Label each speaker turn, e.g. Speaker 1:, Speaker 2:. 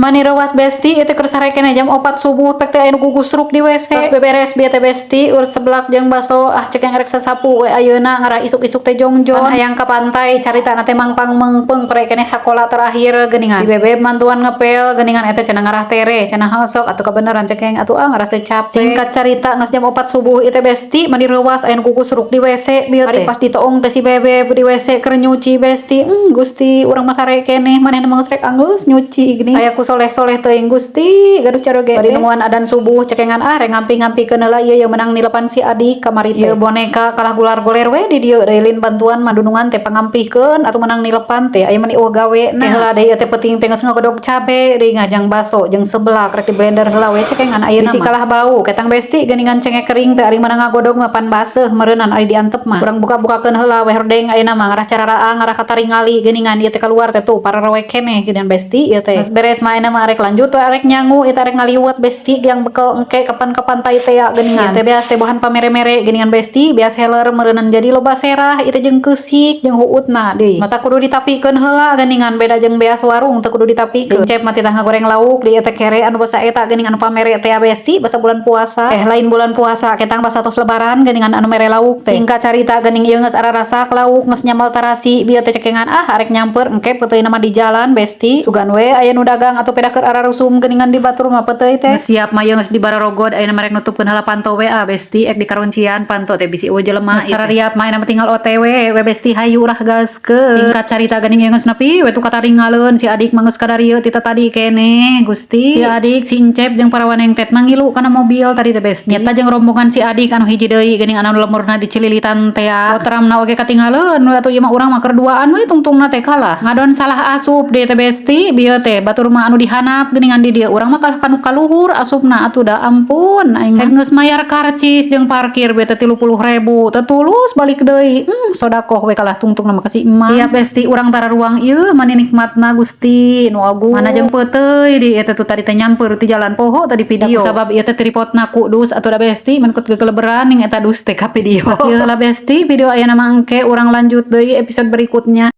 Speaker 1: Mani reuwas, besti, ieu teh keur sare keneh jam 4 subuh pek teh aya nu gugusruk di WC. Tos beberes bieu teh, besti, urut seblak jeung baso. Ah, cek yang rek sasapu we ayeuna, ngarah isuk-isuk teh jongjon. Pan hayang ka pantai caritana teh mangpang meungpeung pre keneh sakola terakhir geuningan. Di bebeb mantuan ngepel geuningan, eta cenah ngarah tere cenah, sok atuh kebenaran cekeng atuh, ah, ngarah teu capek. Singkat carita, geus jam 4 subuh ieu teh, besti, mani reuwas aya nu gugusruk di WC bieu teh. Pas ditoong teh si bebeb di WC keur nyuci, besti. Gusti, urang mah sare keneh, manehna mah geus rek anggeus nyuci geuning. Aya ku soleh-soleh teuing, Gusti, gaduh caroge. Bari nungguan adan subuh cekengan, ah, rek ngampi-ngampikeun heula ieu yang menang nilepan si adik kamari teh. Ieu boneka kalah gular-goler we di dieu deui, lin bantuan madunungan teh pangampihkeun atuh menang nilepan teh, aya mani euweuh gawe. Nah, heula deui ieu teh peuting teh geus ngagodog cabe deui ngajang baso jeung seblak, rek di blender heula we cekengan ayeuna. Bisi kalah bau ketang, besti, geuningan cengek kering teh, ari menang ngagodog mah pan baseuh meureunnan ari diantep mah. Urang buka-bukakeun heula we hordeng ayeuna mah, ngarah cararaang, ngarah kataringali geuningan ieu teh keluar teh tuh pararowe keneh geuningan, besti, ieu teh. Geus beres mah ayeuna mah arek lanjut we, arek nyangu ieu teh, arek ngaliwet, besti, yang bekel engke kapan ke pantai teh ya geuningan. Ieu teh beas teh bohan pamere-mere geuningan, besti, beas heler meureunnan, jadi loba serah ieu teh jeung keusik jeung huutna deui. Mata kudu ditapikeun heula geuningan, beda jeung beas warung, teu kudu ditapikeun. Cep mah titah ngagoreng lauk di ieu teh, kere anu basa eta geuning anu pamere teh, besti, basa bulan puasa. Eh, lain bulan puasa ketang, basa tos lebaran geuningan anu mere lauk teh. Singkat carita geuning ieu geus ararasak lauk, geus nyambel tarasi bieu teh cekengan, ah, arek nyamper engke peuteuyna mah di jalan, besti. Sugan we aya nu dagang atuh pedah keur ararusum geuningan di batur mah peuteuy teh. Geus siap mah ieu, geus dibarorogod, ayeuna mah rek nutupkeun heula panto we, ah, besti, ek dikaroncian panto teh bisi euweuh jelema. Geus sarariap mah ayeuna mah tinggal OTW we, besti, hayu urah gaskeun. Singkat carita geuning ieu geus nepi we tuh kataringaleun, si adik mah geus kadarieu tita tadi keneh, Gusti. Si adik, si Encep jeung para wanengtet mah ngilu kana mobil tadi teh, besti. Nyata jeung rombongan si adik anu hiji deui geuning, anu lemurna di Cililitan teh ya. Botramna oge katinggaleun we atuh, ieu mah urang mah keur duaan we tungtungna teh, kalah ngadon salah asup deui teh, besti, bieu teh. Batur mah anu dihanap geuningan di dieu, urang mah kalah kanu kaluhur asupna atuh, da ampun aing mah. Geus mayar karcis jeung parkir bieu teh 30.000, teu tulus balik deui. Sodakoh we kalah tungtungna mah ka si emak. Iya, besti, urang tara ruang ieu mani nikmatna Gusti nu agung. Mana jeung peuteuy di eta tuh tadi teh nyamper ti jalan poho tadi video. Sabab ieu teh tripodna kudus atuh da, besti, mun gegeleberan ning eta dus teh ka video. Sakieu lah, besti, video ayeuna mah, engke urang lanjut deui episode berikutnya.